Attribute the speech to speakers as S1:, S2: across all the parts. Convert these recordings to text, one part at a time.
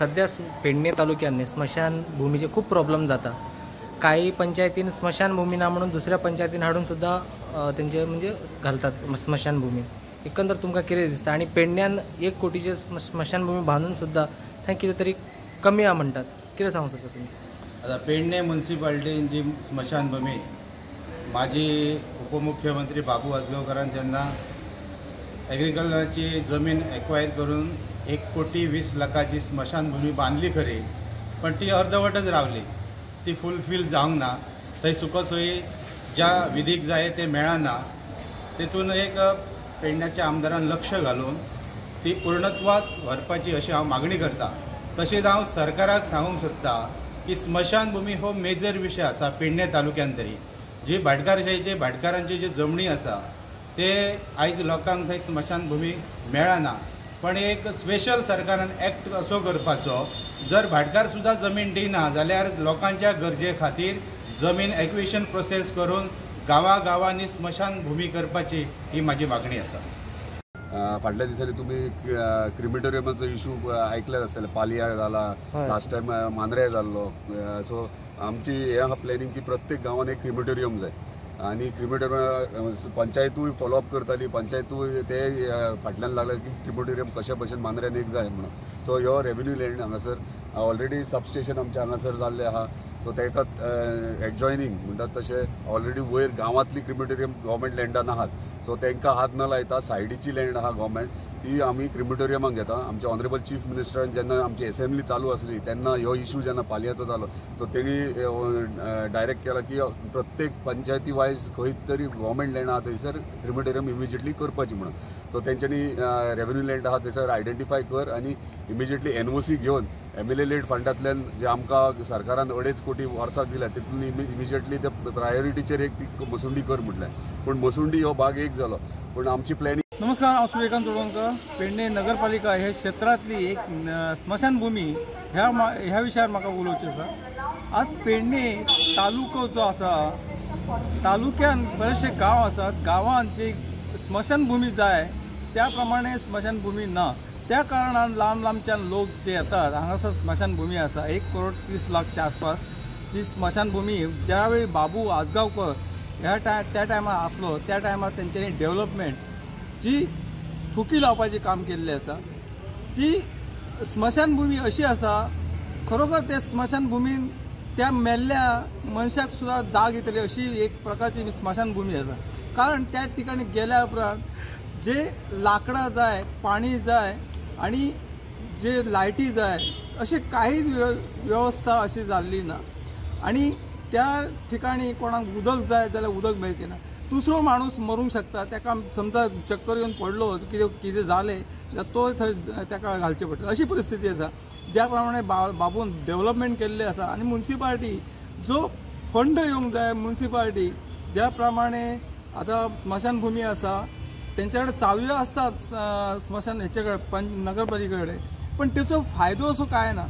S1: सध्या पेडणे तालुक्यांनी स्मशानभूमीचे खूप प्रॉब्लेम जाता. काही पंचायतीन स्मशानभूमी ना म्हणून दुसऱ्या पंचायतीन हाडून सुद्दां तेंचे म्हणजे घालतात स्मशानभूमी. एकंदर तुमकां कितें दिसता आनी पेडण्यान 1 कोटीचे स्मशानभूमी बांदून सुद्दां थंय कितें तरी कमी आहा म्हणटात, कितें सांगूंक सोदता तुमी?
S2: आतां पेडणे मुन्सिपाल्टीन जी स्मशानभूमी माजी उपमुख्यमंत्री बाबू आजगांवकरान जेन्ना एग्रीकल्चराची जमीन एक्वायर करून 1,20,00,000 स्मशानभूमी बांदली खरी, पण ती अर्दवटच रावली, ती फुलफील जावंक ना. थंय सुखसोयी ज्या विधीक जाय ते मेळना. तेतून एक पेडण्याच्या आमदारान लक्ष घालून ती पूर्णत्वास व्हरपाची अशी हांव मागणी करता. तशेंच हांव सरकाराक सांगूंक सोदता की स्मशानभूमी हो मेजर विशय आसा पेडणे तालुक्यान तरी. जी भाटकारशाहीचे भाटकारांची जी जमणी आसा ते आयज लोकांक थंय स्मशानभूमी मेळना. पण एक स्पेशल सरकारान एक्ट असो करपाचो, जर भाटकार सुद्दां जमीन दिना जाल्यार लोकांच्या गरजे खातीर जमीन एक्विशन प्रोसेस करून गांवागांवांनी स्मशानभूमी करपाची ही म्हाजी मागणी आसा.
S3: फाटल्या दिसांनी तुमी क्रिमिटोरियमाचो इशू आयकल्यात आसतले, पालया जाला, लास्ट टायम मांद्रे जाल्लो. सो आमची हें आहा प्लॅनिंग की प्रत्येक गांवान एक क्रिमिटोरियम जाय आनी क्रिमिटोरियम पंचायतूय फॉलोअप करताली, पंचायतूय ते फाटल्यान लागले की क्रिमिटोरियम कशा भशेन मांद्र्यान एक जाय म्हणून. सो ह्यो रेवेन्यू लँड हांगासर ऑलरेडी सबस्टेशन आमचें हांगासर जाल्लें आहा, सो ताका एडजॉयनींग म्हणटात तशें ऑलरेडी वयर गांवांतली क्रिमिटोरियम गव्हर्मेंट लँडान आहात, सो तांकां हात न लायता सायडीची लँड आहा गव्हर्मेंट ती आमी क्रिमिटोरियमाक घेता. आमचे ऑनरेबल चीफ मिनिस्टरान जेन्ना आमची एसेंब्ली चालू आसली तेन्ना ह्यो इशू जेन्ना पालयाचो जालो सो तेणी डायरेक्ट केला की प्रत्येक पंचायती वायज खंय तरी गव्हर्मेंट लँड आहा थंयसर क्रिमिटोरियम इमिजिएटली करपाची म्हणून. सो तेंच्यांनी रेवेन्यू लँड आहा थंयसर आयडेंटिफाय कर आनी इमिजिएटली एनओसी घेवन एमएलए लेड फंडांतल्यान जे आमकां सरकारान 2.5 कोटी वर्साक दिल्या तितून इमिजिएटली ते प्रायोरिटीचेर एक ती मसुंडी कर म्हटलें. पूण मसुंडी हो भाग एक जालो, पूण आमची प्लॅनिंग.
S4: नमस्कार, हांव सूर्यकांत चोडणकर. पेडणे नगरपालिका हे क्षेत्रांतली एक स्मशानभूमी ह्या विशयार म्हाका उलोवचें आसा. आज पेडणे तालुको जो आसा, तालुक्यान बरेचशे गांव आसात, गांवांत जी स्मशानभूमी जाय त्या प्रमाणे स्मशानभूमी ना. त्या कारणान लांब लांबच्यान लोक जे येतात हांगासर स्मशानभूमी आसा 1,30,00,000च्या आसपास ती स्मशानभूमी. ज्या वेळी बाबू आजगांवकर ह्या त्या टायमार आसलो त्या टायमार तेंच्यांनी डेव्हलपमेंट जी फुकी लावपाचें काम केल्लें आसा. ती स्मशानभूमी अशी आसा, खरोखर ते स्मशानभूमीन त्या मेल्ल्या मनशाक सुद्दां जाग येतली अशी एक प्रकारची स्मशानभूमी आसा. कारण त्या ठिकाणी गेल्या उपरांत जे लाकडां जाय, पाणी जाय आनी जे लायटी जाय अशें कांयच वेवस्था अशी जाल्ली ना. आनी त्या ठिकाणी कोणाक उदक जाय जाल्यार उदक मेळचें ना. दुसरो माणूस मरूंक शकता, ताका समजा चक्कर येवन पडलो, कितें कितें जालें जाल्यार तो थंय ताका घालचें पडटा अशी परिस्थिती आसा. ज्या प्रमाणे बाबून डेव्हलपमेंट केल्लें आसा आनी मुन्सिपालिटी जो फंड येवंक जाय, मुन्सिपालिटी ज्या प्रमाणे आतां स्मशानभूमी आसा तेंच्या कडेन चावयो आसतात स्मशान हेचे कडेन नगरपालिके कडेन, पण तेचो फायदो असो कांय ना.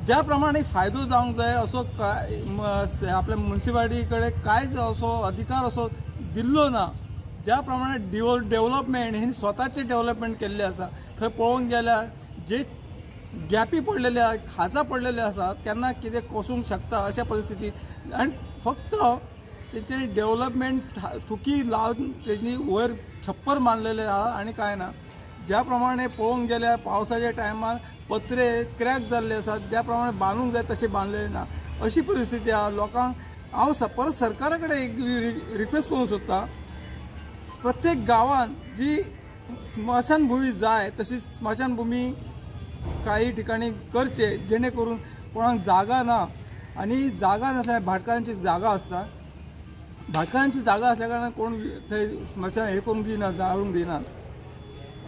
S4: ज्या प्रमाणे फायदो जावंक जाय असो काय आपल्या मुन्सिपालिटी कडेन कांयच असो अधिकार असो दिल्लो ना. ज्या प्रमाणे डेव्हलपमेंट हेणी स्वताचें डेव्हलपमेंट केल्लें आसा, थंय पळोवंक गेल्यार जे गॅपी पडलेले आसा, खाजा पडलेले आसा, केन्ना कितें कोसूंक शकता अशा परिस्थितीत. आनी फक्त तेंच्यांनी डेव्हलपमेंट थुकी लावन तेंणी वयर छप्पर मारलेलें आहा आनी कांय ना. ज्या प्रमाणे पळोवंक गेल्यार पावसाच्या टायमार पत्रे क्रॅक जाल्ले आसात, ज्या प्रमाणे बांदूंक जाय तशें बांदलेलें ना अशी परिस्थिती आहा. लोकांक हांव परत सरकारा कडेन एक रिक्वेस्ट करूंक सोदतां, प्रत्येक गांवांत जी स्मशानभूमी जाय तशी स्मशानभूमी काही ठिकाणी करचे, जेणे करून कोणाक जागा ना आनी जागा नासल्यार भाटकारांची जागा आसता, भाटकारांची जागा आसल्या कारणान कोण थंय स्मशान हें करूंक दिना, जाळूंक दिना,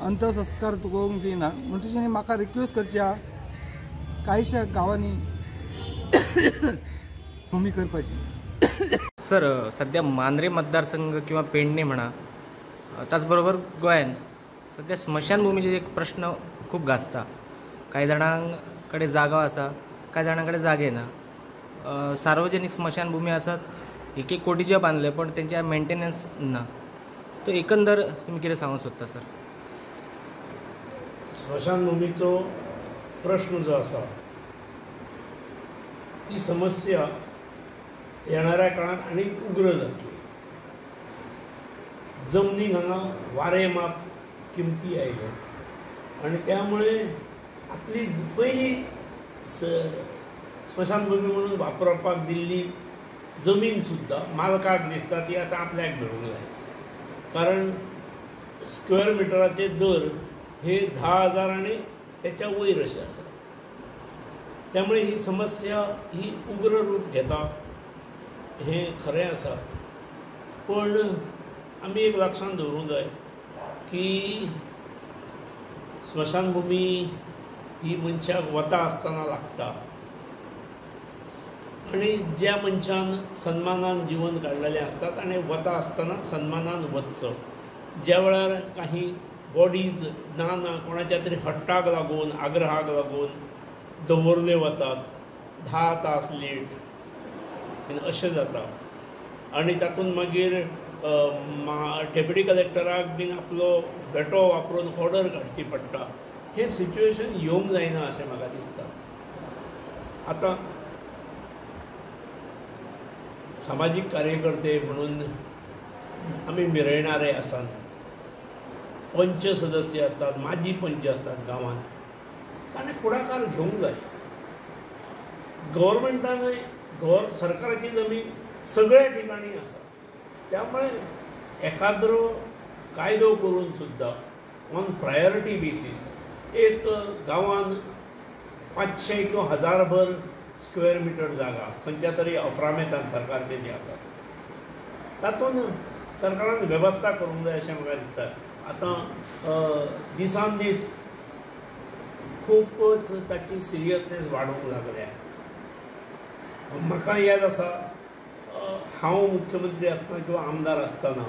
S4: अंत्यसंस्कार करूंक दिना. म्हणटकीच म्हाका रिक्वेस्ट करची आहा कांयशा गांवांनी भूमी करपाची.
S1: सर, सध्या मांद्रे मतदारसंघ किंवा पेडणे म्हणा, त्याचबरोबर गोंयान सध्या स्मशानभूमीचे एक प्रश्न खूप गाजता. काही जाणांकडे जागा आसा, काही जाणांकडे जागे ना. सार्वजनिक स्मशानभूमी आसात, 1-1 कोटीचे बांदले पण तेंच्या मेंटेनन्स ना. तर एकंदर तुमी कितें सांगूंक सोदता सर?
S5: स्मशानभूमीचो प्रश्न जो आसा ती समस्या येणाऱ्या काळांत आनीक उग्र जातली. जमनीक हांगा वारें माप किमती आयल्यात आनी त्यामुळे आपली पयली स्मशानभूमी म्हणून वापरपाक दिल्ली जमीन सुद्दां मालकाक दिसता ती आतां आपल्याक मेळूंक जाय, कारण स्क्वेअर मिटराचे दर हे 10,000 आनी त्याच्या वयर अशे आसा. त्यामुळे ही समस्या ही उग्र रूप घेता हें खरें आसा. पण आमी एक लक्षांत दवरूंक जाय की स्मशानभूमी ही मनशाक वता आसतना लागता आनी ज्या मनशान सन्मानान जीवन काडलेलें आसता ताणें वता आसतना सन्मानान वचचो. ज्या वेळार काही बॉडीज ना ना कोणाच्या तरी हट्टाक लागून आग्रहाक लागून दवरले वतात 10 तास लेट बीन अशें जाता आनी तातूंत मागीर डेप्युटी कलेक्टराक बीन आपलो बेटो वापरून ऑर्डर काडची पडटा. हें सिच्युएशन येवंक जायना अशें म्हाका दिसता. आतां सामाजीक कार्यकर्ते म्हणून आमी मिरयणारे आसात, पंच सदस्य आसतात, माजी पंच आसतात गांवांत, ताणें फुडाकार घेवंक जाय. गव्हर्मेंटानूय सरकाराची जमीन सगळ्या ठिकाणी आसा, त्यामुळे एकाद्रो कायदो करून सुद्दां ऑन प्रायोरिटी बेसीस एक गांवांत 500 किंवा 1000 स्क्वेअर मिटर जागा खंयच्या तरी अफ्रामेतान सरकारचे जे आसा तातूंत सरकारान वेवस्था करूंक जाय अशें म्हाका दिसता. आतां दिसान दीस खूबच ताची सिरियसनेस वाडूंक लागल्या. म्हाका याद आसा हांव मुख्यमंत्री आसतना किंवा आमदार आसतना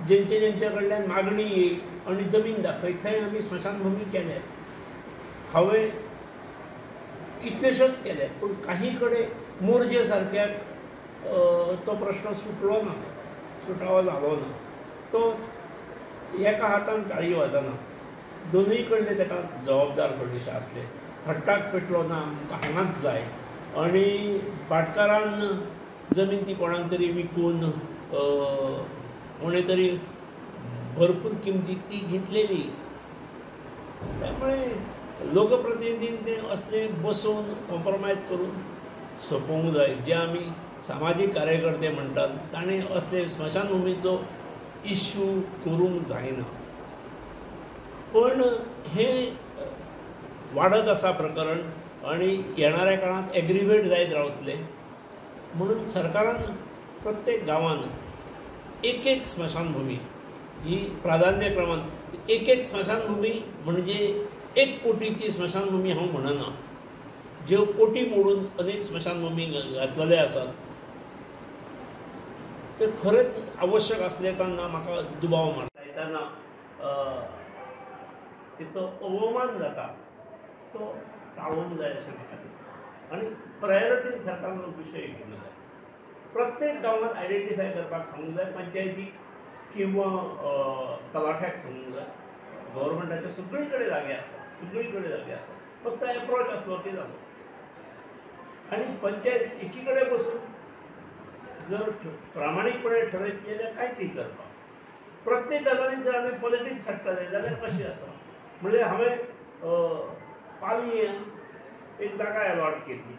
S5: जेंचे जेंच्या कडल्यान मागणी येयी आनी जमीन दाखयत थंय आमी स्मशानभूमी केल्या. हांवें कितलेशेच केले, पूण काही कडेन मोरजे सारक्याक तो प्रश्न सुटलो ना, सुटावो जालो ना. तो एका हातान टाळी वाजना, दोनूय कडले ताका जबाबदार थोडेशे आसले. हट्टाक पेटलो ना आमकां हांगाच जाय आनी भाटकारान जमीन ती कोणाक तरी विकून कोणे तरी भरपूर किमतीक ती घेतलेली. त्यामुळे लोकप्रतिनिधीन ते असले बसोवन कॉम्प्रोमायज करून सोंपोवंक जाय. जे आमी सामाजीक कार्यकर्ते म्हणटात ताणें असले स्मशानभुमीचो इश्यू करूंक जायना. पण हें वाडत आसा प्रकरण आनी येणाऱ्या काळांत एग्रिवेट जायत रावतलें. म्हणून सरकारान प्रत्येक गांवांत एक एक स्मशानभूमी ही प्राधान्यक्रमान, एक एक स्मशानभूमी म्हणजे 1 कोटीची स्मशानभूमी हांव म्हणना, ज्यो कोटी मोडून अनेक स्मशानभूमी घातलेले आसात ते खरेंच आवश्यक आसले काय ना म्हाका दुबाव मारता. येतना तिचो अवमान जाता तो टाळूंक जाय अशें म्हाका दिसता आनी प्रायोरिटीन सरकारान विशय घेवंक जाय. प्रत्येक गांवांत आयडेंटिफाय करपाक सांगूंक जाय, पंचायतीक किंवा तलाठ्याक सांगूंक जाय. गव्हर्मेंटाचे सगळे कडेन जागे आसा, सगळे कडेन जागे आसा, फक्त एप्रोच आसलो की जालो. आनी पंचायत एकी कडेन बसून जर प्रामाणीकपणे ठरयतली जाल्यार कांय ती करपाक. प्रत्येक गजालीन जर आमी पॉलिटिक्स हाडटले जाल्यार कशें आसा म्हणल्यार हांवें पालयेन एक जागा एलॉट केल्ली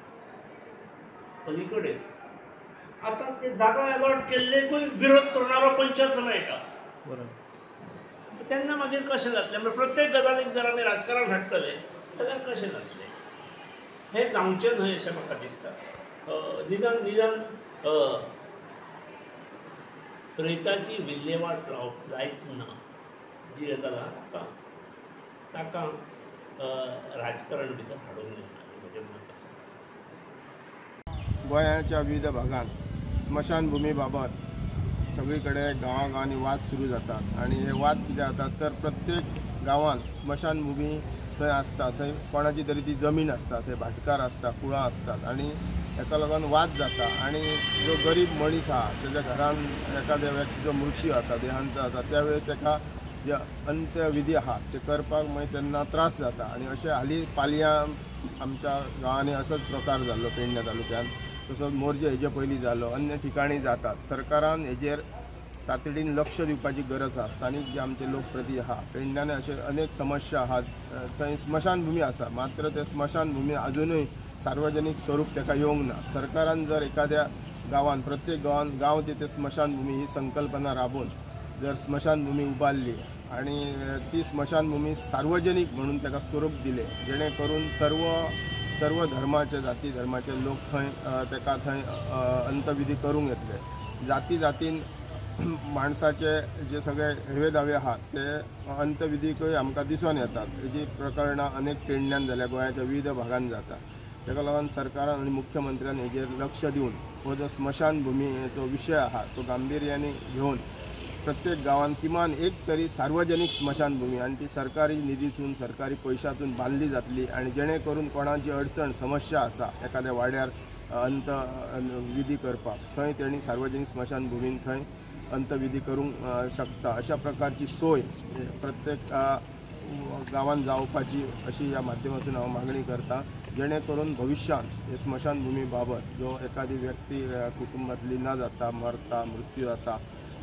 S5: अलीकडेच. आतां ते जागा एलॉट केल्लेकूय विरोध करणारो पंचच मेळटा. बरोबर, तेन्ना मागीर कशें जातलें? म्हणल्यार प्रत्येक गजालीक जर आमी राजकारण हाडटले जाल्यार कशें जातलें? हें जावचें न्हय अशें म्हाका दिसता. निदान निदान प्रेताची विल्हेवाट लावप जायत ना जी गजाल आहा ताका राजकारण भितर हाडूंक जायना म्हजें मत आसा.
S6: गोंयाच्या विविध भागांत स्मशानभूमी बाबत सगळी कडेन गांवागांवांनी वाद सुरू जातात आनी हे वाद कितें जातात तर प्रत्येक गांवांत स्मशानभूमी थंय आसता, थंय कोणाची तरी ती जमीन आसता, थंय भाटकार आसता, कुळां आसतात आनी ताका लागून वाद जाता. आनी जो गरीब मनीस आहा तेज्या घरान एखाद्या व्यक्तीचो मृत्यू जाता, देहांत जाता, त्यावेळी ताका जे अंत्यविधी आहा ते करपाक मागीर तेन्ना त्रास जाता. आनी अशें हालीं पालयां आमच्या गांवांनी असोच प्रकार जाल्लो पेडणे तालुक्यान, तसोच मोरजे हेजे पयलीं जालो, अन्य ठिकाणी जातात. सरकारान हेजेर तातडीन लक्ष दिवपाची गरज आसा. स्थानीक जे आमचे लोकप्रतिनिधी आहा, पेडण्यान अशे अनेक समस्या आहात. थंय स्मशानभूमी आसा, मात्र ते स्मशानभूमी अजुनूय सार्वजनीक स्वरूप ताका येवंक ना. सरकारान जर एखाद्या गांवान, प्रत्येक गांवान गांव तिथे स्मशानभूमी ही संकल्पना राबोवन जर स्मशानभूमी उबारली आनी ती स्मशानभूमी सार्वजनीक म्हणून ताका स्वरूप दिलें, जेणे करून सर्व सर्व धर्माचे जाती धर्माचे लोक थंय ताका थंय अंतविधी करूंक येतले. जाती जातीन माणसाचे जे सगळे हेवे दावे आहात ते अंतविधीकूय आमकां दिसून येतात. हेजी प्रकरणां अनेक पेडण्यान जाल्या, गोंयाच्या विविध भागान जाता. ताका लागून सरकारान आनी मुख्यमंत्र्यान हेजेर लक्ष दिवन हो जो स्मशानभूमीचो विशय आहा तो गांभिर्याने घेवन प्रत्येक गांवांत किमान एक तरी सार्वजनीक स्मशानभूमी आनी ती सरकारी निधीतून सरकारी पयशातून बांदली जातली आनी जेणे करून कोणाची अडचण समस्या आसा एखाद्या वाड्यार अंत विधी करपाक थंय तेणी सार्वजनीक स्मशानभूमीन थंय अंतविधी करूंक शकता. अशा प्रकारची सोय प्रत्येक गांवांत जावपाची अशी ह्या माध्यमातून हांव मागणी करता, जेणे करून भविष्यांत हे स्मशानभूमी बाबत जो एखादी व्यक्ती कुटुंबांतली ना जाता, मरता, मृत्यू जाता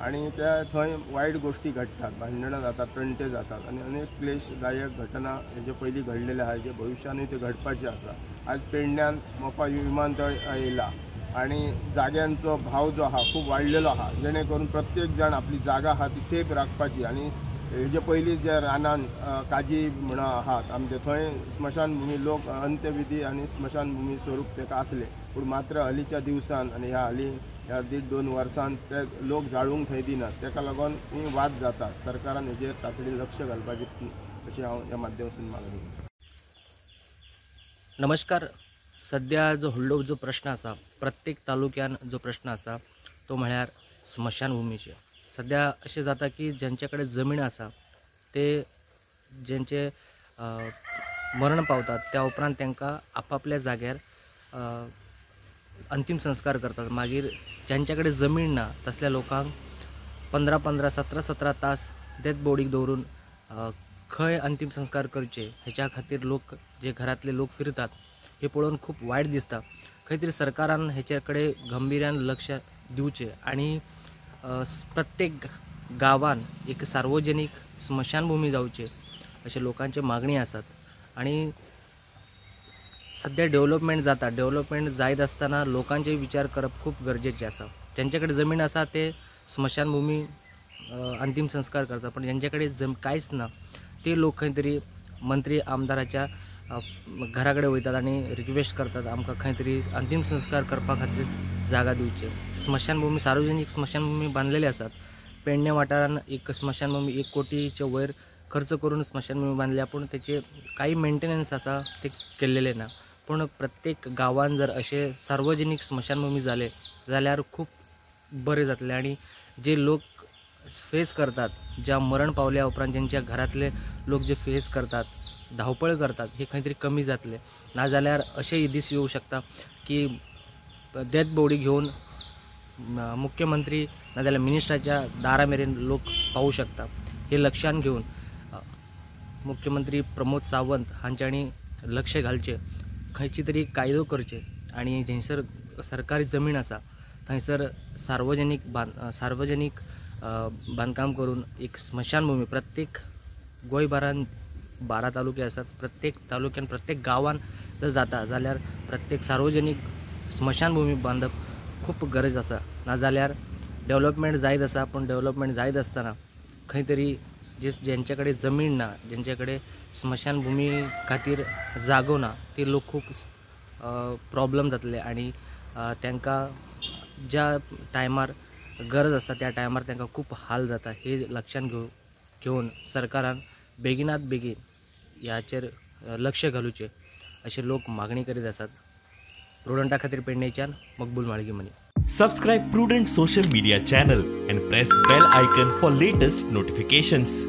S6: आनी त्या थंय वायट गोश्टी घडटात, भांडणां जातात, तंटे जातात आनी अनेक क्लेशदायक घटना हेजे पयलीं घडलेले आहा, जे भविश्यानूय ते घडपाचे आसा. आज पेडण्यान मोपा विमानतळ येयला आनी जाग्यांचो भाव जो आहा खूब वाडलेलो आहा, जेणे करून प्रत्येक जाण आपली जागा आहा ती सेफ राखपाची. आनी हेजे पयलीं जे रानान काजी म्हणून आहात आमचे थंय स्मशानभूमी लोक अंत्यविधी आनी स्मशानभूमी स्वरूप ताका आसलें, पूण मात्र हालींच्या दिवसान आनी ह्या हालीं ह्या 1.5-2 वर्सान ते लोक जाळूंक थंय दिनात, ताका लागून ही वाद जातात. सरकारान हेजेर तातडीन लक्ष घालपाचें अशें हांव ह्या माध्यमांतून मागणी करता.
S1: नमस्कार. सद्या जो व्हडलो जो प्रश्न आसा प्रत्येक तालुक्यान जो प्रश्न आसा तो म्हळ्यार स्मशानभूमीचे. सद्या अशें जाता की ज्यांचे कडेन जमीन आसा ते ज्यांचे मरण पावतात त्या उपरांत तांकां आपापल्या जाग्यार अंतीम संस्कार करतात. मागीर ज्यांच्या कडेन जमीन ना तसल्या लोकांक 15-15, 17-17 तास डेथ बॉडीक दवरून खंय अंतीम संस्कार करचे हेच्या खातीर लोक जे घरांतले लोक फिरतात हे पळोवन खूब वायट दिसता. खंय तरी सरकारान हेचे कडेन गंभीर्यान लक्ष दिवचें आनी प्रत्येक गांवान एक सार्वजनीक स्मशानभूमी जावचे अशें लोकांचे मागणी आसात. आनी सद्या डेव्हलपमेंट जाता, डेव्हलपमेंट जायत आसतना लोकांचे विचार करप खूब गरजेचें आसा. ज्यांचे कडेन जमीन आसा ते स्मशानभूमी अंतीम संस्कार करतात, पण ज्यांचे कडेन कांयच ना ते लोक खंय तरी मंत्री आमदाराच्या घरा कडेन वयतात आनी रिक्वेस्ट करतात आमकां खंय तरी अंतीम संस्कार करपा खातीर जागा दिवची. स्मशानभूमी सार्वजनीक स्मशानभूमी बांदलेले आसात. पेडणे वाठारान एक स्मशानभूमी 1 कोटीचे वयर खर्च करून स्मशानभूमी बांदल्या, पूण तेचे काही मेंटेनन्स आसा ते केल्लेले ना. पूण प्रत्येक गांवान जर अशें सार्वजनीक स्मशानभूमी जाले जाल्यार खूब बरें जातलें. आनी जे लोक फेस करतात, ज्या मरण पावल्या उपरांत ज्यांच्या घरांतले लोक जे फेस करतात, धांवपळ करतात, हे खंय तरी कमी जातले. नाजाल्यार अशेंय दीस येवं शकता की डेथ बॉडी घेवन मुख्यमंत्री नाजाल्यार मिनिस्टराच्या दारा मेरेन लोक पावूं शकता. हे लक्षांत घेवन मुख्यमंत्री प्रमोद सावंत हांच्यांनी लक्ष घालचें, खंयची तरी कायदो करचे आनी जंयसर सरकारी जमीन आसा थंयसर सार्वजनीक सार्वजनीक बांदकाम करून एक स्मशानभूमी प्रत्येक गोंयभरान 12 तालुके आसात, प्रत्येक तालुक्यान प्रत्येक गांवान जर जाता जाल्यार प्रत्येक सार्वजनीक स्मशानभूमी बांदप खूब गरज आसा. नाजाल्यार डेव्हलपमेंट जायत आसा, पूण डेव्हलपमेंट जायत आसतना खंय तरी जे ज्यांचे कडेन जमीन ना, ज्यांचे कडेन स्मशानभूमी खातीर जागो ना, ते लोक खूब प्रॉब्लम जातले आनी तांकां ज्या टायमार गरज आसता त्या टायमार तांकां खूब हाल जाता. हे लक्षांत घेवन सरकारान बेगिनात बेगीन ह्याचेर लक्ष घालुचें अशें लोक मागणी करीत आसात. प्रुडंटा खातीर पेडणेच्यान Maqbool Malgimani.
S7: Subscribe Prudent social media channel and press bell icon for latest notifications.